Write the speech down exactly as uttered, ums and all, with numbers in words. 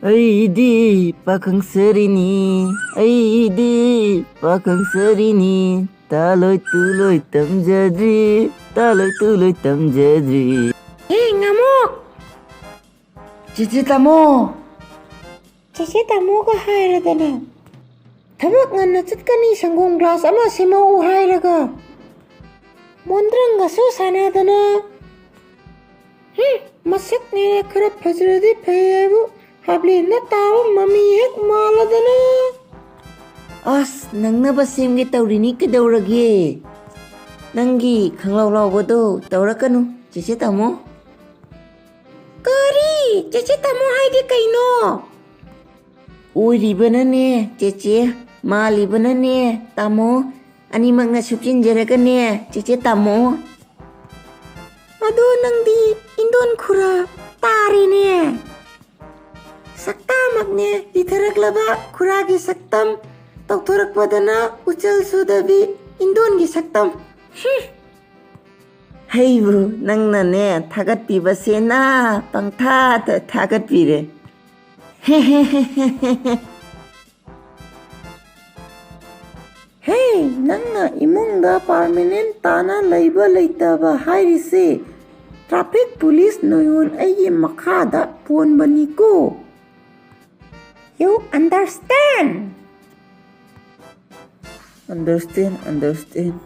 ꯑꯩꯗꯤ ꯄꯥꯈꯪ ꯁꯔꯤꯅꯤ, ꯑꯩꯗꯤ ꯄꯥꯈꯪ ꯁꯔꯤꯅꯤ, ꯇꯥꯂꯣꯏ ꯇꯨꯂꯣꯏ ꯇꯝꯖꯗ꯭ꯔꯤ, ꯇꯥꯂꯣꯏ ꯇꯨꯂꯣꯏ ꯇꯝꯖꯗ꯭ꯔꯤ꯫ ꯑꯦ ꯉꯥꯃꯣ! ꯆꯤꯆꯤ ꯇꯥꯃꯣ! ꯆꯤꯆꯤ ꯇꯥꯃꯣꯒ ꯍꯥꯏꯔꯗꯅ, ꯊꯕꯛ ꯉꯟꯅ ꯆꯠꯀꯅꯤ, ꯁꯪꯒꯣꯝ ꯒ꯭ꯂꯥꯁ ꯑꯃ ꯁꯦꯝꯃꯛꯎ ꯍꯥꯏꯔꯒ, ꯃꯣꯟꯗ꯭ꯔꯪꯒꯁꯨ ꯁꯥꯟꯅꯗꯅ, ꯍꯨꯝ, ꯃꯁꯛꯅꯦꯅ ꯈꯔ ꯐꯖꯔꯗꯤ ꯐꯩ ꯍꯥꯏꯕꯨ, ꯍꯥꯞꯂꯦꯟꯗ ꯇꯥꯕ ꯃꯃꯤ ꯍꯦꯛ ꯃꯥꯜꯂꯗꯅ꯫ ꯑꯁ, ꯅꯪꯅꯕ ꯁꯦꯝꯒꯦ ꯇꯧꯔꯤꯅꯤ, ꯀꯩꯗꯧꯔꯒꯦ? ꯅꯪꯒꯤ ꯈꯪꯂꯥꯎ ꯂꯥꯎꯕꯗꯣ ꯇꯧꯔꯛꯀꯅꯨ, ꯆꯦꯆꯦ ꯇꯥꯃꯣ꯫ ꯀꯔꯤ? ꯆꯦꯆꯦ ꯇꯥꯃꯣ ꯍꯥꯏꯗꯤ ꯀꯩꯅꯣ? ꯑꯣꯏꯔꯤꯕꯅꯅꯦ ꯆꯦꯆꯦ, ꯃꯥꯜꯂꯤꯕꯅꯅꯦ ꯇꯥꯃꯣ, ꯑꯅꯤꯃꯛꯅ ꯁꯨꯞꯆꯤꯟꯖꯔꯒꯅꯦ ꯆꯦꯆꯦ ꯇꯥꯃꯣ꯫ ꯑꯗꯣ ꯅꯪꯗꯤ ꯏꯟꯗꯣꯟ ꯈꯨꯔꯥ ꯇꯥꯔꯦꯅꯦ꯫ ꯁꯛꯇꯥꯃꯛꯅꯦ ꯂꯤꯊꯔꯛꯂꯕ ꯈꯨꯔꯥꯒꯤ ꯁꯛꯇꯝ, ꯇꯧꯊꯣꯔꯛꯄꯗꯅ ꯎꯆꯜ ꯁꯨꯗꯕꯤ ꯏꯟꯗꯣꯟꯒꯤ ꯁꯛꯇꯝ꯫ ꯍꯨꯝ꯫ ꯍꯩꯕꯨ ꯅꯪꯅꯅꯦ ꯊꯥꯒꯠꯄꯤꯕꯁꯦꯅ ꯄꯪꯊꯥꯗ ꯊꯥꯒꯠꯄꯤꯔꯦ꯫ ꯍꯦ, ꯅꯪꯅ ꯏꯃꯨꯡꯗ ꯄꯥꯔꯃꯤꯅꯦꯟ ꯇꯥꯅ ꯂꯩꯕ ꯂꯩꯇꯕ ꯍꯥꯏꯔꯤꯁꯦ, ꯇ꯭ꯔꯥꯐꯤꯛ ꯄꯨꯂꯤꯁ ꯅꯣꯌꯣꯟ ꯑꯩꯒꯤ ꯃꯈꯥꯗ ꯄꯣꯟꯕꯅꯤꯀꯣ꯫ You understand? Understand, understand.